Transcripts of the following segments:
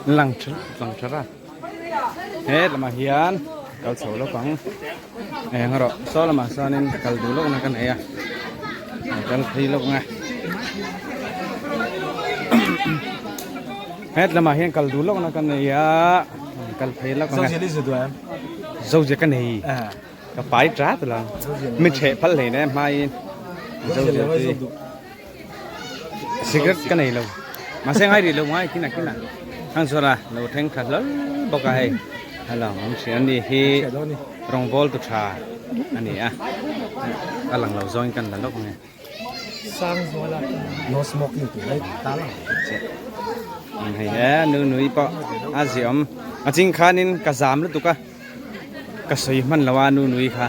Lang tha lang tha ra he lamah hian kal chho lawk ang eng erawh saw lamah sawnin kal duh lawkna ka nei a kal phei lawk ang e het lamah hian kal duh lawkna ka nei a kal phei lawk ang e zozia ka nei ka pai tat lo mi chheh phal hlei ne hmaiin zozia chu Cigarette ka nei lo mahse ngai rih lo ngai kina kina hang chuan a lo thleng tha hlawl bawk a hei hello awm thin a ni hi rawngbawl tu tha a ni a a lang lo zawngin kan la lawk ang e No smoking tih lai ta lang hei e nu nui pawh a ziah awm a ching khanin ka zam lutuk a. Ka sawi hman lo a nu nui kha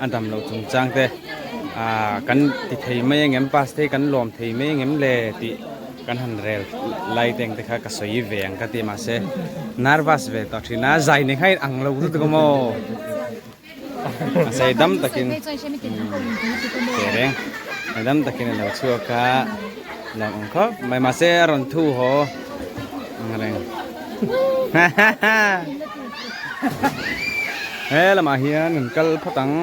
a dam loh chung chang te ah kan ti thei mai angem pass te hi kan lawm thei mai angem le tih kan han rel lai te ang te kha ka sawi ve ang ka ti mahse nervous ve tawh thin a zai ni kha in ang lo lutuk a maw a sawi dam takin teh reng dam takin a lo chhuak a lawm ang khawp mai mahse a rawn thu haw ang reng. He lamah hian kan kal phawt ang.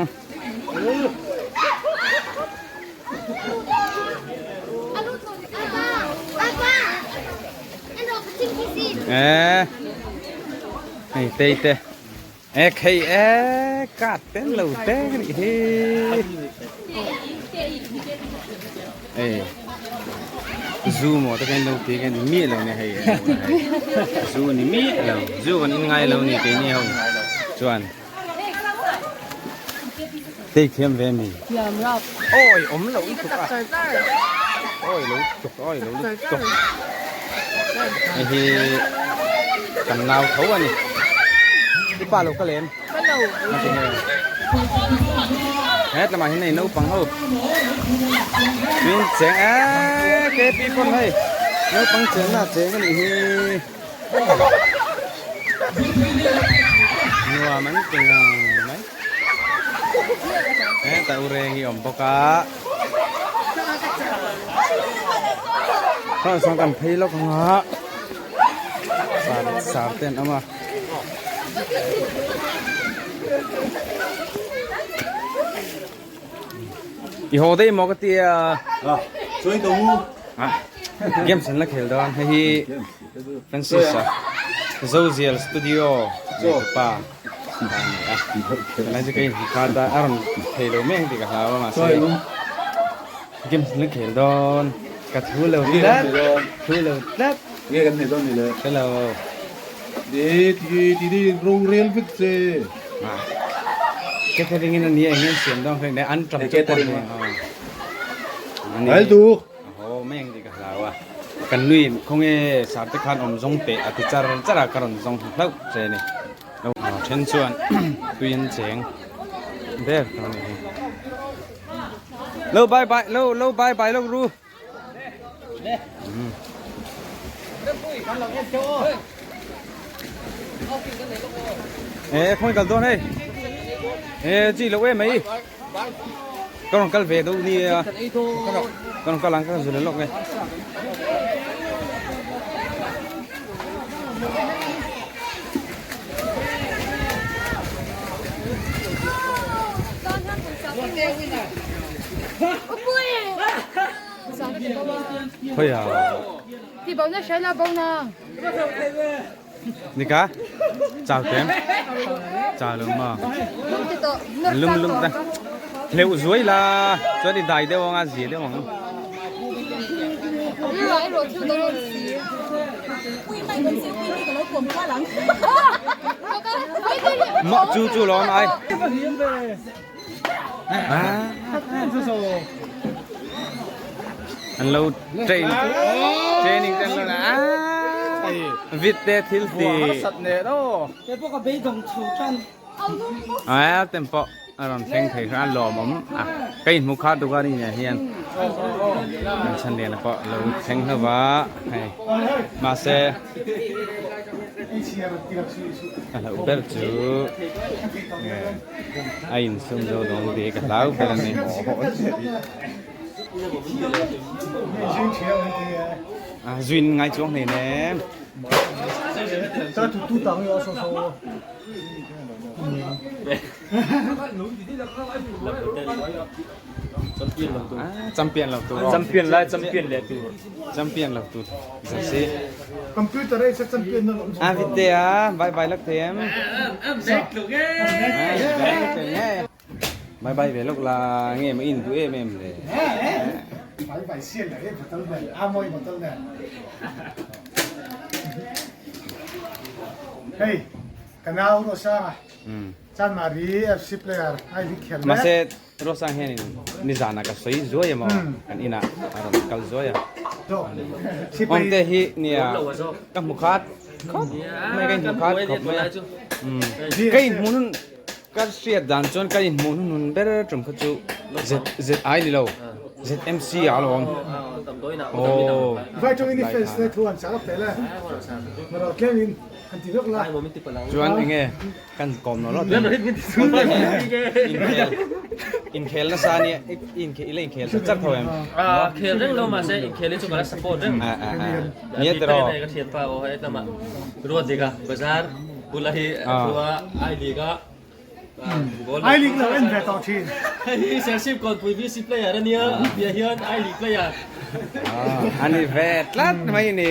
Ê, hei tei te. Ê khei ê cát ten lo te cái này hi. Ê zu maw te khan lo ti khan ni miah lo nia hei zu ni miah lo zu kan in ngai lo ni keini ho chuan tei thiam ve mi oi awm lo lutuk a oi lo lutuk oi lo lutuk hei hi kan nau tho a ni i pa lo ka lem. Het lamah hian hei naupang ho tuin cheng eee kp pawn hei naupang chenna cheng a nih hi nuam an ti ngang mai hetah u reng hi a awm bawk a sawn kan phei lawk ang a sar sar te an awm a. I haw daih maw ka ti a. Games an la khel dawn hei hi Francis a Zozial Studio pa a ni a. Tunlai chu ka inhmu khat a, a rawn thei lo mai ang tih ka hlau a mahse games an la khel dawn ka thu lo tlat thu lo tlat. Nge kan nei dawn ni le? Hello. Di ti ti di rorel vek che. Catering in ania eng nge siam dawn hlei ne an tam chu pawh ni. Hel tu. Ho mai ang ti ka hlau a. Kan nui khawnge sar te khan awm zawng teh a ti char char a ka rawn zawng hlauh che ni. Lo then chuan tui an cheng der ta ni. Lo bye bye lo lo bye bye lo ru. Ê không cần tôi đây. Ê chị lộc em ấy. Con kal ve đâu đi. Con kal lang kan zulun lok nge. Khawiah Nika chau kem chau lo maw lum lum ta hleuh zuai la chuan i dai deuh anga zia deuh ang. Mah chu chu lawm ai. An lo train training te an lo la a vit te thil ti. A tem pawh a rawn thleng thei kha a lawmawm a ka inhmu kha dukani nen hian an chhan lian pawh a lo thleng hlauh va hei mahse a hlauh ber chu a insum zo dawn tih ka hlau ber a ni. A zuin ngai chuang hleinem. Champion lo tur. Champion lai champion leh tur. Champion lo tur. Jersey. Computer ei sa champion na lo. A vite a bye bye lak thei em. Bye bye ve lok la nge ma in duh em em le. Bye bye sian la e bottle nen a mawi bottle nen. Hei ka nau Rosanga Chanmari FC player ai hi khel mek. Mahse Rosang hianin nizanah ka sawi zuai emaw kan inah a rawn kal zuai a. Awmte hi nia ka hmu khat khawp mai ka inhmu khat khawp mai a. Ka inhmu nun ka hriat dan chuan ka inhmu nun nun ber tum kha chu ZI ni lo ZMC ah a lo awm. Aw. Chuan enge Kan kawm lo lo ten. Inkhel nasa ania inkhel ila inkhel char char tho em. Ah khel reng lo mahse inkhel hi chu ka la support reng. Nia tiraw. Ka thian pa aw hei tlama ruat dik a bazar bula hi thua I league a I league lo en ve tawh thin. Hei hi Serchhip Kawnpui VC player ania a piah hian I league player. Ani ve tlat mai ni.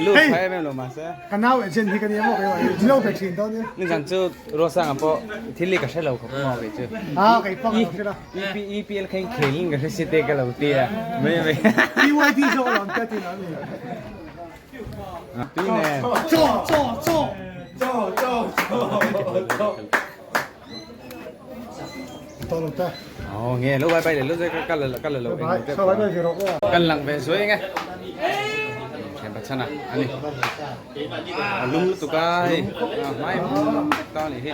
Lut phai em em lo mahse. Ka nau agent hi ka nia maw kei mah hi lo pe thin dawn nia. Nizan chu Ruasanga pawh thil hi ka hre lo khawp maw kei chu. Ah kei pawh ka lo hre la. EPL kha in khel in ka hre si te ka lo ti a. Mai mai. BYD zawk a lo an pet in an ni. Tui nen. Chaw chaw chaw. Chaw chaw chaw. Tawh lo te. Oh nge lo bye bye le lo zai ka kal kal lo Bye bye bye ve rawh aw. Kan lang ve zuai nge. Thian pachana ani. A lum lutuk a hei. Hmai ta ni hi.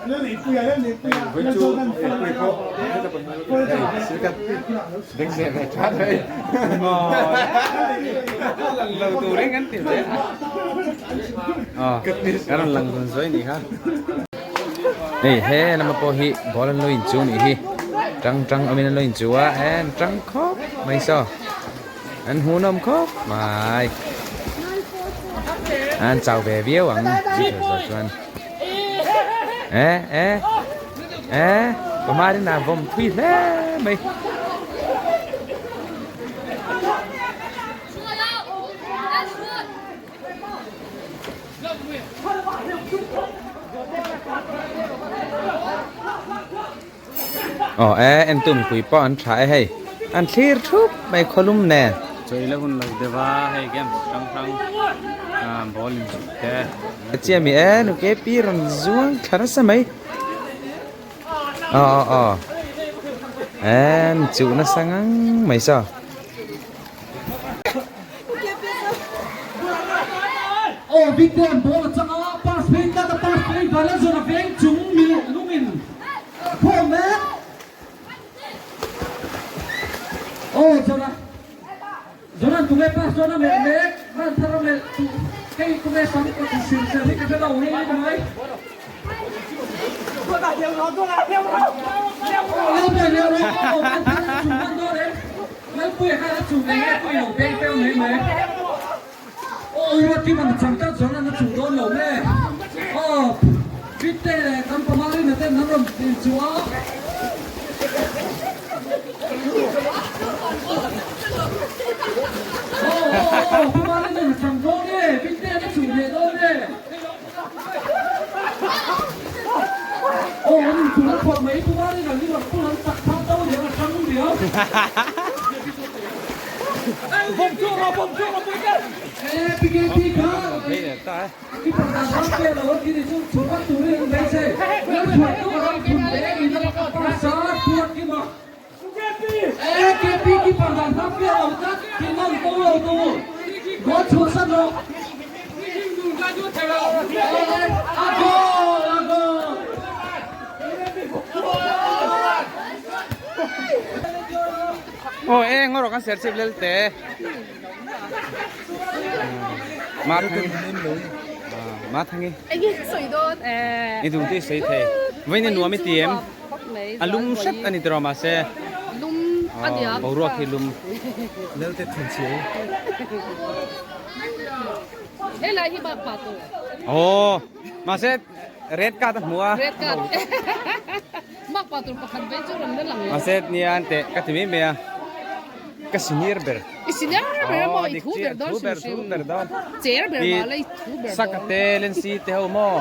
Lel nei puia lel nei puia. Voi chu pui pawh Deng se ve tha thei. Lo turin kan ti ve. Aw kan rawn lang dun zuai nih kha. Hei he lama pawh hi ball an lo inchu nih hi tang tang awmin an lo inchu a en tang khawp mai saw an hmuhnawm khawp mai an chau ve viau ang chuan e e e pamarin a vawm thui hle mai. Aw e en tum pui pawh an tha e hei an thlir thup mai khawlum nen. Chawi la hun lo deuh a hei games hrang hrang ah ball in chhuk te. Chiah mi e nu ke pi rawn zuang thla nasa mai aw aw aw en chuh nasa ngang mai saw. Aw Victor ball a chang a, pass phei tlat a, pass phei Vanlalzawn a veng chung mi lungin a khawm mek. Aw Zona, Zona'n tunge pass dawn a melh mek, man thar a melh tu hei tunge sam ka ti sil sel hi ka hre lo hei ni mai. Aw Lalbawi leh rawh aw man thar a chung man dawn em. Lalpuia khan a chuh leh nge pawh i lo beng feu mai mai. Aw Ruatkim an chang tlat chuan an la chuh dawn lo nge. Aw Bitte leh kan Pamarina ten an rawn inchuh a. Aw aw aw Pamarina an chang dawn nge Bitte an la chuh leh dawn nge. Aw an inchuh na khawp mai Pamarina Liverpool an chak phah do leh a tang riau. Aw eng erawh kan serchhip lel te ma thangi ma thangi Enge sawi dawn i duh tih sawi thei vawiin a nuam i ti em a lum hret a ni tiraw mahse lum a nia boruak hi lum Lelte thinchhiau. Helai hi bak pa tur. Oh, mahse red card a hmu a. Red card. Bak pa tur pakhat vei chu rawn la lang lo. Mahse nia an teh ka ti mai mai a. Ka senior ber. I senior ber emaw i thu ber dawn hrim hrim. Thu ber dawn. Cher ber mah la i thu ber dawn. Sakate Lensi te ho maw.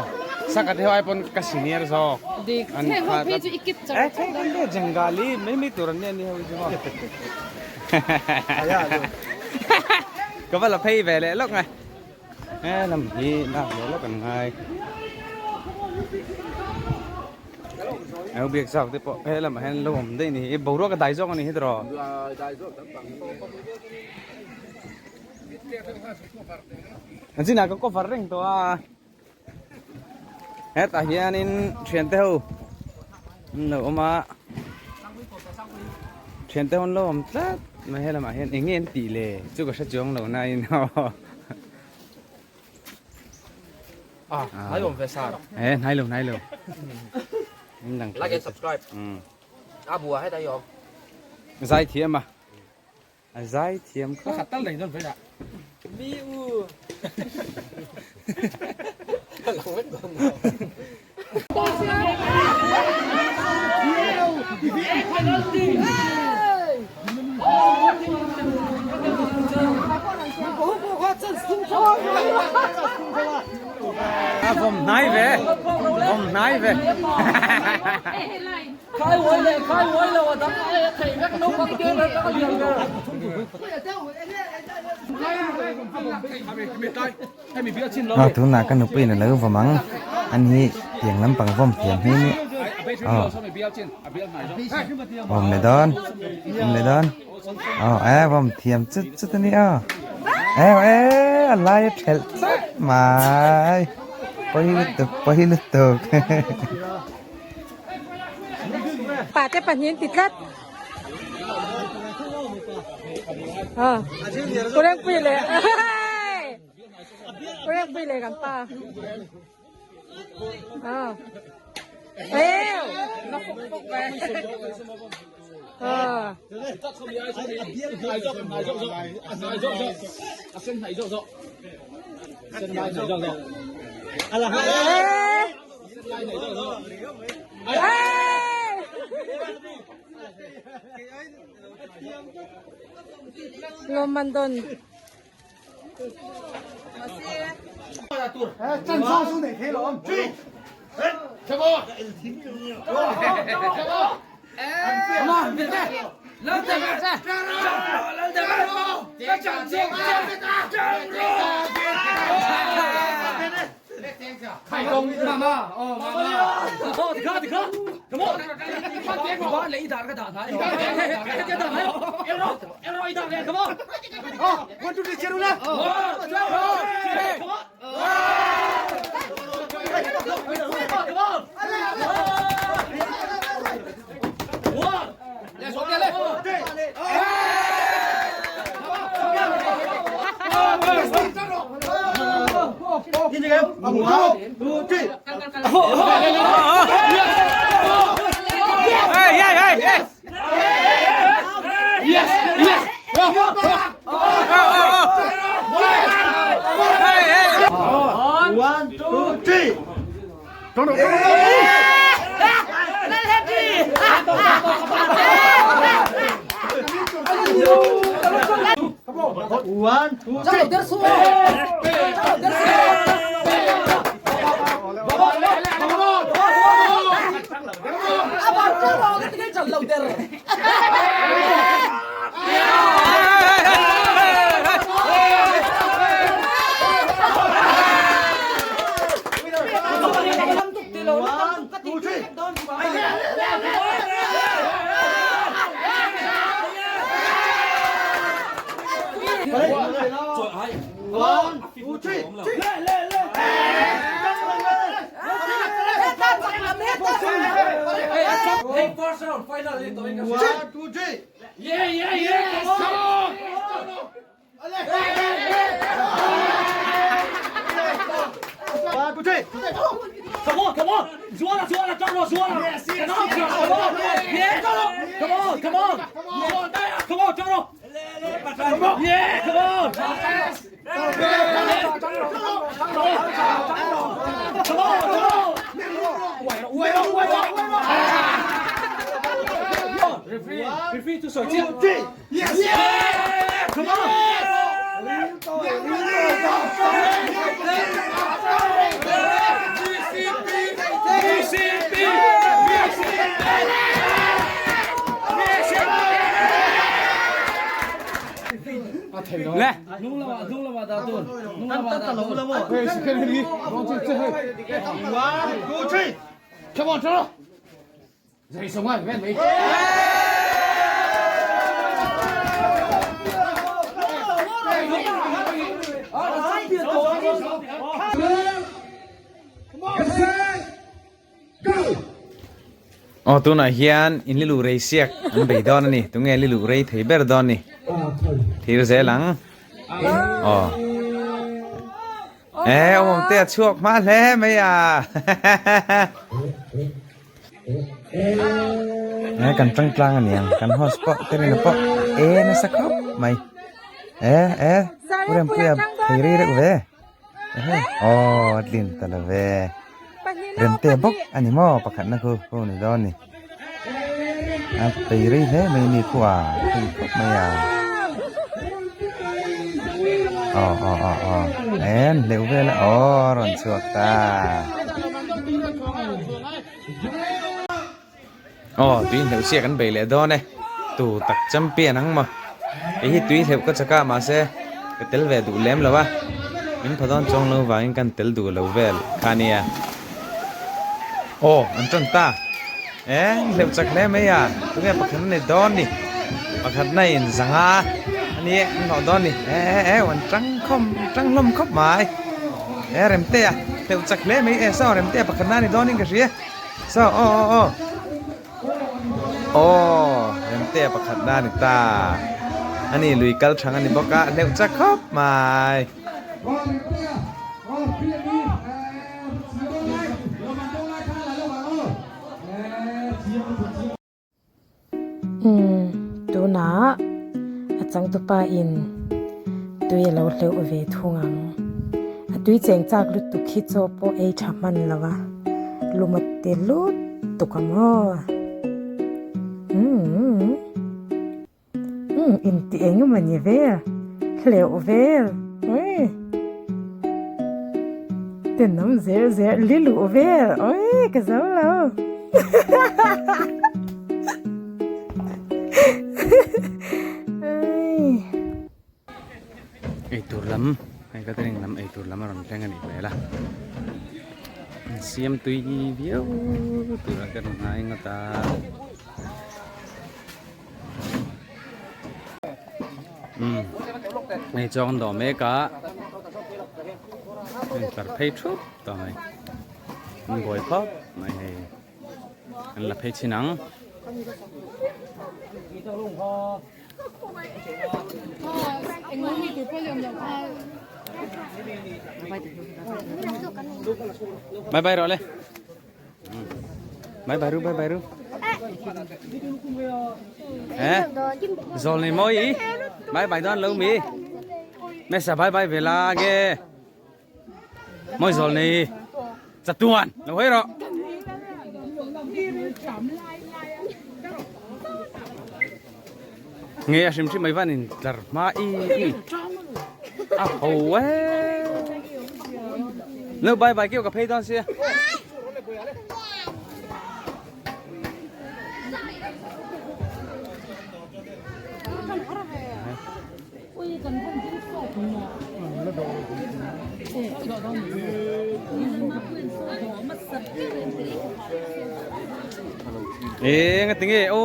Sakate ho ai pawn ka senior zawk. Dik. Heng ho phei chu i kit char char dawn. Eh, Jangali mai mai tur an nia ni ho chu maw. Ka va la phei ve leh lawk nge. He lam hi lak leh lawk an ngai. Au biak zau te pawh he lamah hian lo awm daih ni hi boruak a dai zawk a ni hi tiraw. An chinah ka cover reng tawh a. Hetah hianin thiante ho an lo awm a thiante ho an lo awm tlat mai he lamah hian eng nge an tih le chu ka hre chuang lo na in Ah, hnai awm ve sar. Eh, hnai lo, hnai lo. Like and subscribe. A bua heta hi awm. Zai thiam a. A zai thiam kha. Pakhat tal nei dawn vela. Mi u. Lang vek dawn lo. A vawm hnai ve. Vawm hnai ve. Khai uai leh khai uai lo a dang ai a theih vek naupang te ber ka lian ber. Aw tunah ka nupui in a lo vawm ang an hi tiang lampang vawm thiam hi ni aw vawm leh dawn vawm leh dawn aw e vawm thiam chut chut a ni aw e e a lai a thelh tlat mai pawi lutuk pawi lutuk. Pa te pahnih an ti tlat. Ah. Kurengpui leh. Kurengpui leh kan pa. Ah. Ew. Ah. Eh. Lawmman dawn. Le. Aw tunah hian in liluh rei siak an bei dawn a ni tunge liluh rei thei ber dawn ni thir zel ang aw e awm awm te a chhuak hma hle mai a e kan tang tlang a niang kan host pawh te rin pawh e nasa khawp mai e e pu Rempuia thei rei reuh ve. Aw a tlin ta lo ve remte bawk a ni maw pakhatna khu khu ni dawn ni a pei rei hle mai ni khu a thei khawp mai a aw aw aw aw en hleuh vel a aw a rawn chhuak ta aw tui hleuh chiah kan bei leh dawn e tu tak champion ang maw hei hi tui hleuh ka chak a mahse ka tel ve duh lem lo a min pha dawn chuang lo vangin kan tel duh lo vel kha nia aw an tan ta e hleuh chak hle mai a tunge pakhat a ni dawn ni pakhat na in zanga a ni e an hlawh dawn ni e e e an tang khawm tang hlawm khawp mai e remte a hleuh chak hle mai e saw remte a pakhat na a ni dawnin ka hria. Saw aw aw aw aw remte pakhat na a ni ta ani lui kal thang a ni bawk a hleuh chak khawp mai. Umm tunah a changtupa in tui a lo hleuh ve thung ang. A tui cheng chak lutuk hi chaw pawh ei tha hman lo a, lum a ti lut tuk a maw. Umm umm inti eng emaw ni vel, hleuh vel ui tenawm zer zer li luh vel ui ka zo lo. Eitur lam hei catering lam eitur lam a rawn thleng a nih hmel a an siam tui viau turah ka rawn ngai ngawt a umm hei chuan an dawh mek a a intlar phei thup tawh mai. An buai khawp mai hei an la phei chin ang. Bye bye rawh le. Bye bye ru bye bye ru. Eh zawl nei mawi i bye bye dawn lo mi. Mesa bye bye ve la ge. Mawi zawl nei chatuan lo hawi rawh. Nge a hrim hrim mai van in tlar hma i i a ho e. Lo bye bye keuh ka phei dawn sia. Ê nghe tiếng nghe ô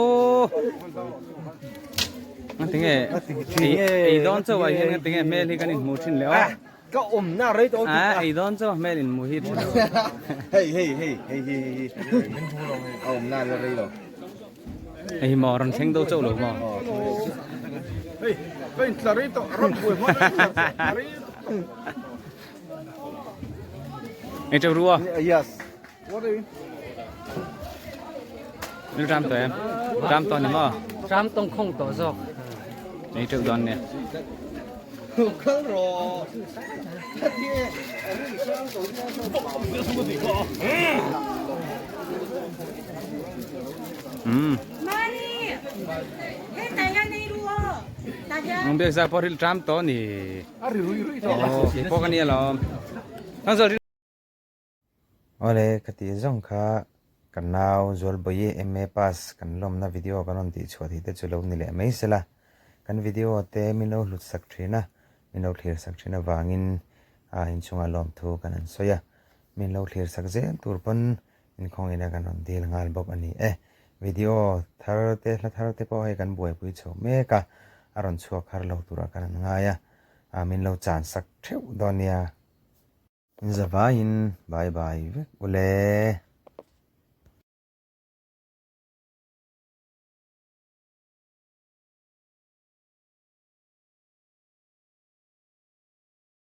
nghe tiếng nghe ei dawn chaw ah hian nghe tiếng nghe hmel hi kan inhmu thin leh aw ka awm na rei tawh a ei dawn chaw hmel inhmu hi thin lo hei hei hei hei hei hei a awm na la rei lo Hei maw rawn thleng do chauh lo maw? Hei, ka intla rei tawh, rawn buai hma ka rei tawh. Ei teuh rua? Yes. What are you? Lu tram tawh em? Tram tawh ni maw? Tram tawng khawng tawh zawk. Ei teuh dawn nia. Kal rawh. Um. Nang biak za pawh ril ṭam tawh ni. Aw kei pawh ka ni alawm. Thangzual ril. Awle ka tih zawng kha ka nau Zualbawi MA pass kan lawmna video kan rawn tih chhuah tih te chu lo ni leh mai sela. Kan video te min lo hlut sak thin a, min lo thlir sak thin avangin a inchungah lawmthu kan han sawi a. Min lo thlir sak zel tur pawn inkhawngin a kan rawn dil nghal bawk a ni e. Video thar te hla thar te pawh hei kan buaipui chho mek a, a rawn chhuak har lo turah kan han ngai a, ah min lo chan sak theuh dawn nia. In zavaiin bye bye vek ule.